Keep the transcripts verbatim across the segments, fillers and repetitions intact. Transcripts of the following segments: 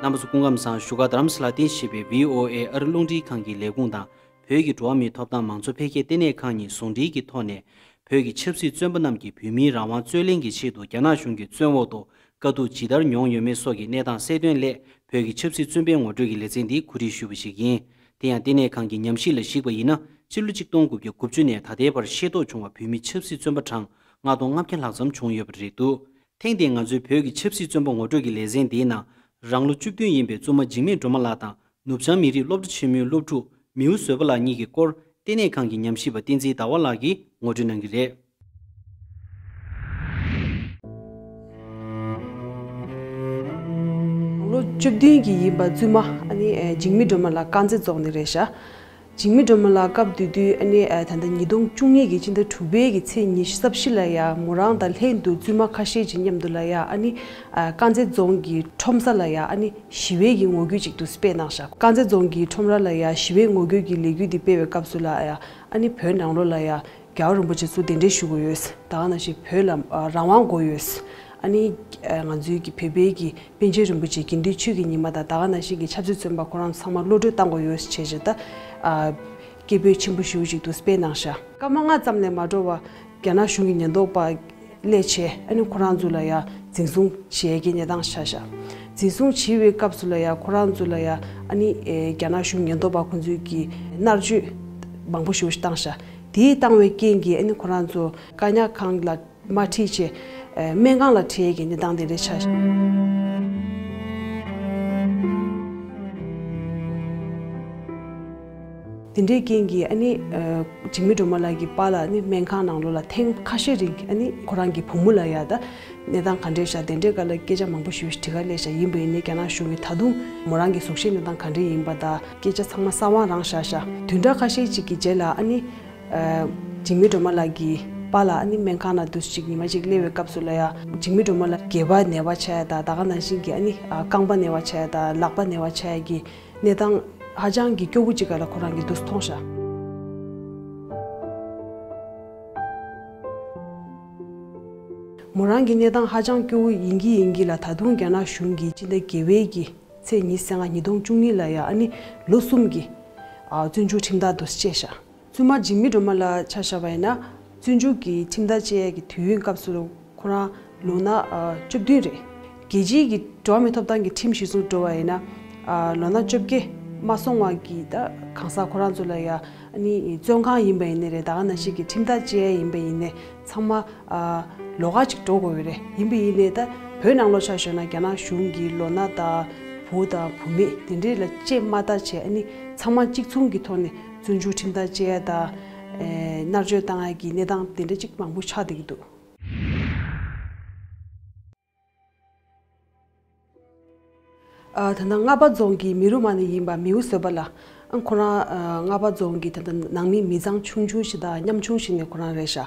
རྣམ་པ་ཚོ་སྐུ་ཁམས་བཟང་། བཞུགས་སྒར་རྡ་རམ་ས་ལ་རྟེན་གཞི་བྱས་པའི་བྷི་ཨོ་ཨེ་ཨ་རི་རླུང་འཕྲིན་ཁང་གི་ལས་ཁུངས་དང་། བོད་ཀྱི་འགྲོ་བ་མིའི་ཐོབ་ཐང་མང་གཙོ་འཕེལ་རྒྱས་ལྟེ་གནས་ཁང་གཉིས་ཟུང་འབྲེལ་གྱི་ཐོག་ནས། བོད་ཀྱི་ཆབ་སྲིད་བཙོན་པ་རྣམས་ཀྱིས་བོད་མིའི་རང་དབང་རྩོད་ལེན་གྱི་ཆེད་དུ་རྒྱ་ནག་གཞུང་གི་བཙོན་འོག་ཏུ་དཀའ་སྡུག་ཇི་ལྟར་མྱོང་ཡོད་མེད་སོགས་ཀྱི་གནས་སྟངས་གསལ་སྟོན་སླད། བོད་ཀྱི་ཆབ་སྲིད་བཙོན་པའི་ངོ་སྤྲོད་ཀྱི་ལེ་ཚན་འདི་གོ་སྒྲིག་ཞུས་པ་ཞིག་ཡིན། དེ་ཡང་ལྟེ་གནས་ཁང་གི་ཉམས་ཞིབ་ལ་གཞིགས་པ་ཡིན་ན། སྤྱི་ལོ་གཅིག་སྟོང་དགུ་བརྒྱ་དགུ་བཅུ་ནས་ད་ལྟའི་བར་ཤེས་རྟོགས་བྱུང་བ་བོད་མི་ཆབ་སྲིད་བཙོན་པ་གྲངས་ལྔ་སྟོང་ལྔ་བརྒྱ་ལྷག་ཙམ་བྱུང་ཡོད་པ་རེད་འདུག་ཐེངས་འདིའི་ང་ཚོའི་བོད་ཀྱི་ཆབ་སྲིད་བཙོན་པ་ངོ་སྤྲོད་ཀྱི་ལེ་ཚན་འདིའི་ནང་། རང་ལོ་བཅུ་བདུན་ཡིན་པའི་བཙུན་མ་འཇིགས་མེད་སྒྲོལ་མ་ལགས་དང་། ནུབ་བྱང་མི་རིགས་སློབ་གྲྭ་ཆེན་མོའི་སློབ་ཕྲུག་མིའུ་བཟོད་པ་ལགས་གཉིས་ཀྱི་སྐོར། ལྟེ་གནས་ཁང་གི་ཉམས་ཞིབ་པ་བསྟན་འཛིན་ཟླ་བ་ལགས་ཀྱིས་ངོ་སྤྲོད་གནང་གི་རེད། ལོ་བཅུ་བདུན་གྱི་ཡིན་པ་བཙུན་མ་ཨ་ནི་འཇིགས་མེད་སྒྲོལ་མ་ལགས་དཀར་མཛེས་རྫོང་ནས་རེད་ཤག་འཇིགས་མེད་སྒྲོལ་མ་ལགས་སྐབས་དེ་དུས་ཨ་ནི་ད་ལྟ་ཉིས་སྟོང་བཅུ་གཉིས་ཀྱི་སྤྱི་ཟླ་དྲུག་པའི་གི་ཚེས་ཉི་ཤུ་རྩ་བཞི་ལ་ཡ། མོ་རང་དང་ལྷན་དུ་བཙུན་མ་ཁ་ཤས་ཀྱི་མཉམ་དུ་ལ་ཡ། ཨ་ནི་དཀར་མཛེས་རྫོང་གི་ཁྲོམ་ས་ལ་ཡ། ཨ་ནི་ཞི་བའི་གི་ངོ་རྒོལ་ཅིག་ཏུ་སྤེལ་གནང་ཤག་དཀར་མཛེས་རྫོང་གི་ཁྲོམ་ར་ལ་ཡ་ཞི་བའི་ངོ་རྒོལ་གྱི་ལས་འགུལ་འདི་སྤེལ་བའི་སྐབས་སུ་ལ་ཡ། ཨ་ནི་བོད་ནང་ལོགས་ལ་ཡ་རྒྱལ་བ་རིན་པོ་ཆེ་ཚུར་གདན་འདྲེན་ཞུ་དགོས་ཡོད། ད་ག་ནང་བཞིན་བོད་ལ་རང་དབང་དགོས་ཡོད། ཨ་ནི་ང་ཚོའི་གི་བོད་པའི་གི་པཎ་ཆེན་རིན་པོ་ཆེ་དགེ་འདུན་ཆོས་ཀྱི་ཉི་མ་དང་། ད་ག་ནང་བཞིན་གྱི་ཆབ་སྲིད་བཙོན་པ་ཁོ་རང་ཚང་མ་གློད་བཀྲོལ་གཏང་དགོས་ཡོད་ཅེས་བྱས་ད། ཨ། སྐད་འབོད་ཆེན་པོ་ཞེ་པོ་ཅིག་ཏུ་སྤེལ་གནང་ཤག་སྐར་མ་ལྔ་ཙམ་ལས་མ་འགྲོ་བར་རྒྱ་ནག་གཞུང་གི་ཉེན་རྟོག་པ་སླེབས་བྱས། ཨ་ནི་ཁོ་རང་ཚོ་ལ་ཡ་འཛིན་བཟུང་བྱེད་ཡས་ཀྱི་གནས་སྟངས་ཆགས་ཤག་འཛིན་བཟུང་བྱེད་པའི་སྐབས་སུ་ལ་ཡ་ཁོ་རང་ཚོ་ལ་ཡ། ཨ་ནི་རྒྱ་ནག་གཞུང་ཉེན་རྟོག་པ་ཁོ་ཚོས་ཀྱི་མནར་གཅོད་མང་པོ་ཞེ་པོ་ཞིག་བཏང་ཤག་དེའི་བཏང་བའི་རྐྱེན་གྱིས་ཨ་ནི་ཁོ་རང་ཚོ་བཀག་ཉར་ཁང་ལ་མ་ཁྲིད་བྱས། སྨན་ཁང་ལ་ཁྲིད་ཡས་ཀྱི་གནས་སྟངས་དེ་འདྲ་ཆགས་ཤག་དེ་འདྲའི་རྐྱེན་གྱིས་ཨ་ནི་འཇིགས་མེད་སྒྲོལ་མ་ལགས་ཀྱི་པཱ་ལགས་ནི་སྨན་ཁང་ནང་ལོགས་ལ་ཐེངས་ཁ་ཤས་རིང་ཨ་ནི་ཁོ་རང་གི་བུ་མོ་ལ་ཡ་ད་གནས་སྟངས་ག་འདྲས་ཤག་དེ་འདྲའི་སྐོར་ལ་སྐད་ཆ་མང་པོ་ཞེ་པོ་ཞིག་དྲི་ག་སླེབས་ཤག་ཡིན་པ་ཡིན་ནའི་རྒྱ་ནག་གཞུང་གིས་ད་དུང་མོ་རང་གི་གཟུགས་གཞིའི་གནས་སྟངས་ག་འདྲས་ཡིན་པ་དང་། སྐད་ཆ་ཚང་མ་གསང་བ་རང་བཞག་ཤག་བདུན་ཕྲག་ཁ་ཤས་ཅིག་གི་རྗེས་ལ་ཨ་ནི། ཨ། འཇིགས་མེད་སྒྲོལ་མ་ལགས་ཀྱི་པཱ་ལགས་ཨ་ནི་སྨན་ཁང་ནང་དུ་ཅིག་ཉི་མ་ཅིག་སླེབས་པའི་སྐབས་སུ་ལ་ཡ། འཇིགས་མེད་སྒྲོལ་མ་ལགས་སྒལ་པ་ན་བ་ཆགས་ཡ་དང་། ད་ག་ནང་བཞིན་གྱི་ཨ་ནི་ཨ་རྐང་པ་ན་བ་ཆགས་ཡ་དང་། ལག་པ་ན་བ་ཆགས་ཡ་གི་གནས་སྟངས་ཧ་ཅང་གི་སྐྱོ་བོ་ཅིག་ག་ལ་ཁོ་རང་གིས་འདུག་སེ་མཐོང་ཤག་མོ་རང་གི་གནས་སྟངས་ཧ་ཅང་སྐྱོ་བོ་ཡིན་གྱི་ཡིན་གྱི་ལ། ད་དུང་རྒྱ་ནག་གཞུང་གིས་སྤྱི་ཟླ་བརྒྱད་པའི་གི་ཚེས་ཉི་ཤུ་རྩ་ལྔ་ཉིས་སྟོང་བཅུ་གཉིས་ལ་ཡ་ཨ་ནི་ལོ་གསུམ་གྱི་ཨ་བཙོན་འཇུག་ཁྲིམས་ཐག་འདུག་སེ་བཅད་ཤག་བཙུན་མ་འཇིགས་མེད་སྒྲོལ་མ་ལགས་ཆ་བཞག་པ་ཡིན་ན། བཙོན་འཇུག་གི་ཁྲིམས་ཐག་བཅད་ཡས་ཀྱི་དུས་ཡུན་སྐབས་སུ་ཁོ་རང་ལོ་ན་ཨ་བཅུ་བདུན་རེད། རྒྱལ་སྤྱིའི་གི་འགྲོ་བ་མིའི་ཐོབ་ཐང་གི་ཁྲིམས་གཞིར་བཟུང་འགྲོ་བ་ཡིན་ན། ཨ་ལོ་ན་བཅོ་བརྒྱད་མ་སོང་བ་གི་ད་གང་ཟག་ཁོ་རང་ཚོ་ལ་ཡ་ཨ་ནི་བཙོན་ཁང་ཡིན་པ་ཡིན་ནའི་རེད། ད་ག་ནང་བཞིན་གྱི་ཁྲིམས་ཐག་བཅད་ཡས་ཡིན་པ་ཡིན་ནའི་ཚང་མ་ཨ་ལོགས་ཀ་ཅིག་འགྲོ་དགོས་ཀྱི་རེད། ཡིན་པ་ཡིན་ནའི་ད་བོད་ནང་ལོགས་ཆ་བཞག་ན་རྒྱ་ནག་གཞུང་གིས་ལོ་ན་དང་བུ་དང་བུད་མེད་དེ་འདྲས་ལ་བཅད་མ་བཏང་བྱས། ཨ་ནི་ཚང་མ་གཅིག་མཚུངས་ཀྱི་ཐོག་ནས་བཙོན་འཇུག་ཁྲིམས་ཐག་བཅད་ཡ་དང་། ཨེ་མནར་གཅོད་བཏང་ཡ་གི་གནས་སྟངས་དེ་འདྲ་ཅིག་མང་པོ་ཆགས་བསྡད་ཀྱི་འདུག་ཨ་ད་ལྟ་རྔ་པ་རྫོང་གི་མི་རུ་མ་ནས་ཡིན་པ་མིའུ་བཟོད་པ་ལགས། ཨ་ཁོ་རང་ཨ་རྔ་པ་རྫོང་གི་ད་ལྟ་ནང་མི་མི་ཚང་ཆུང་ཆུང་ཞིག་དང་ཉམ་ཆུང་ཞིག་ནས་ཁོ་རང་རེད་ཤག་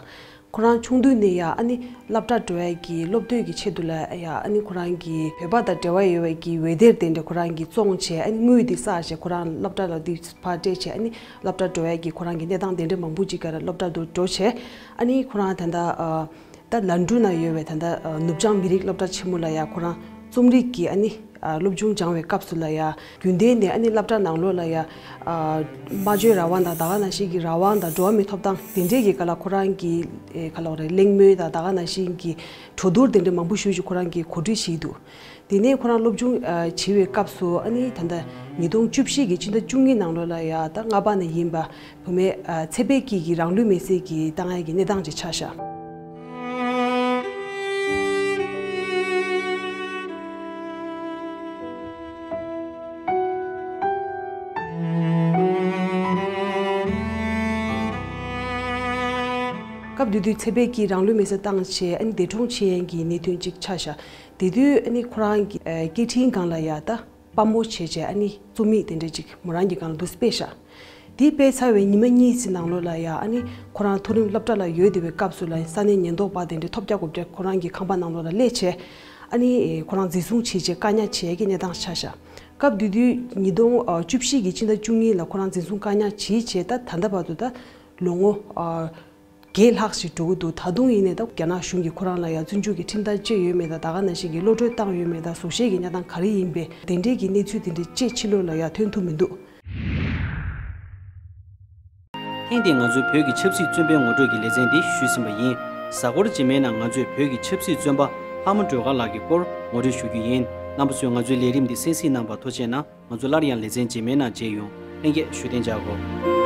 ཁོ་རང་ཆུང་དུས་ནས་ཡ་ཨ་ནི་སློབ་གྲྭ་འགྲོ་ཡ་གི་སློབ་དེབ་ཀྱི་ཆེད་དུ་ལ་ཡ། ཨ་ནི་ཁོ་རང་གི་བོད་པ་དང་འབྲེལ་བ་ཡོད་པའི་གི་འོད་སྡེར་དེ་འདྲ་ཁོ་རང་གིས་བཙོངས་བྱས། ཨ་ནི་དངུལ་དེ་བསགས་བྱས་ཁོ་རང་སློབ་གྲྭ་ལ་དེ་ཕར་སྤྲད་བྱས། ཨ་ནི་སློབ་གྲྭ་འགྲོ་ཡ་གི་ཁོ་རང་གི་གནས་སྟངས་དེ་འདྲ་མང་པོ་ཅིག་ག་ལ་སློབ་གྲྭ་དུ་འགྲོ་བྱས། ཨ་ནི་ཁོ་རང་ད་ལྟ་ཨ། ད་ལན་ཀྲུའུ་ན་ཡོད་པའི་ད་ལྟ་ནུབ་བྱང་མི་རིགས་སློབ་གྲྭ་ཆེན་མོ་ལ་ཡ་ཁོ་རང་རྩོམ་རིག་གི་ཨ་ནི་སློབ་སྦྱོང་སྦྱང་བའི་སྐབས་སུ་ལ་ཡ། རྒྱུན་ལྡན་ནས་ཨ་ནི་སློབ་གྲྭ་ནང་ལོགས་ལ་ཡ་སྨྲ་བརྗོད་རང་དབང་དང་། ད་ག་ནང་བཞིན་གྱི་རང་དབང་དང་འགྲོ་བ་མིའི་ཐོབ་ཐང་དེ་འདྲས་ཀྱི་སྒང་ལ་ཁོ་རང་གི་ག་ལབ་དགོས་རེད། གླེང་མོལ་དང་། ད་ག་ནང་བཞིན་གྱི་གྲོས་བསྡུར་དེ་འདྲས་མང་པོ་ཞེ་ཅིག་ཁོ་རང་གིས་གོ་སྒྲིག་བྱས་འདུག་དེ་ནས་ཁོ་རང་སློབ་སྦྱོང་བྱེད་པའི་སྐབས་སུ། ཨ་ནི་ད་ལྟ་ཉིས་སྟོང་བཅུ་བཞི་གི་སྤྱི་ཟླ་བཅུ་གཉིས་ནང་ལོགས་ལ་ཡ་ད་རྔ་པ་ནས་ཡིན་པ་བུད་མེད་ཚེ་འཕེལ་སྐྱིད་ཀྱིས་རང་ལུས་མེར་སྲེག་གི་བཏང་ཡ་གི་གནས་སྟངས་ཅིག་ཆགས་ཤག་སྐབས་དེ་དུས་ཚེ་འཕེལ་སྐྱིད་རང་ལུས་མེར་སྲེག་བཏང་བྱས། ཨ་ནི་འདས་གྲོངས་ཕྱིན་ཡ་གི་གནད་དོན་ཅིག་ཆགས་ཤག་དེ་དུས་ཨ་ནི་ཁོ་རང་གི་སྐད་འཕྲིན་སྒང་ལ་ཡ་ད་དཔའ་མོ་བྱས་བྱས་ཨ་ནི་རྩོམ་ཡིག་དེ་འདྲ་ཅིག་མོ་རང་གི་སྒང་ལ་འདུག་སྤེལ་ཤག་དེ་སྤེལ་ཚར་བའི་ཉི་མ་གཉིས་ཙམ་ནང་ལོགས་ལ་ཡ། ཨ་ནི་ཁོ་རང་མཐོ་རིམ་སློབ་གྲྭ་ལ་ཡོད་བསྡད་པའི་སྐབས་སུ་ལ་ས་གནས་ཉེན་རྟོག་པ་དེ་འདྲས་ཐོབ་རྒྱག་གོ་བྱས་ཁོ་རང་གི་ཁང་པ་ནང་ལོགས་ལ་སླེབས་བྱས། ཨ་ནི་ཁོ་རང་འཛིན་བཟུང་བྱས་བྱས་བཀག་ཉར་བྱས་ཀྱི་གནས་སྟངས་ཆགས་ཤག་སྐབས་དེ་དུས་ཉིས་སྟོང་བཅུ་བཞི་གི་སྤྱི་ཟླ་བཅུ་གཉིས་ལ་ཁོ་རང་འཛིན་བཟུང་བཀག་ཉར་བྱས་བྱས། ད་ད་ལྟ་བར་དུ་ད་ལོ་ངོ་ བརྒྱད་ལྷག་ཞིག་འགྲོ་གི་འདུག་ད་དུང་ཡིན་ནའི་ད་རྒྱ་ནག་གཞུང་གིས་ཁོ་རང་ལ་ཡ་བཙོན་འཇུག་གི་ཁྲིམས་ཐག་བཅད་ཡོད་མེད་དང་། ད་ག་ནང་བཞིན་གྱི་གློད་གྲོལ་བཏང་ཡོད་མེད་དང་། གཟུགས་བཞེས་ཀྱི་གནས་ཚུལ་དེ་འདྲ་ཅི་ཡིན་པའི་དེ་འདྲའི་གི་གནས་ཚུལ་དེ་འདྲ་ཅི་ཕྱི་ལོགས་ལ་ཡ་ཐོན་ཐུབ་མི་འདུག་ཐེངས་འདིའི་ང་ཚོའི་བོད་ཀྱི་ཆབ་སྲིད་བཙོན་པའི་ངོ་སྤྲོད་ཀྱི་ལེ་ཚན་འདི་ཞུས་ཟིན་པ་ཡིན། གཟའ་འཁོར་རྗེས་མའི་ནང་ང་ཚོས་བོད་ཀྱི་ཆབ་སྲིད་བཙོན་པ་ལྷ་མོ་སྒྲོལ་དཀར་ལགས་ཀྱི་སྐོར་ངོ་སྤྲོད་ཞུ་རྒྱུ་ཡིན། རྣམ་པ་ཚོས་ང་ཚོའི་ལས་རིམ་འདི་གསན་གཟིགས་གནང་བར་ཐུགས་རྗེ་གནང་། ང་ཚོ་སླར་ཡང་ལེ་ཚན་རྗེས་མའི་ནང་མཇལ་ཡོང་། ལྷན་རྒྱས་བཞུགས་གདན་འཇགས་དགོས།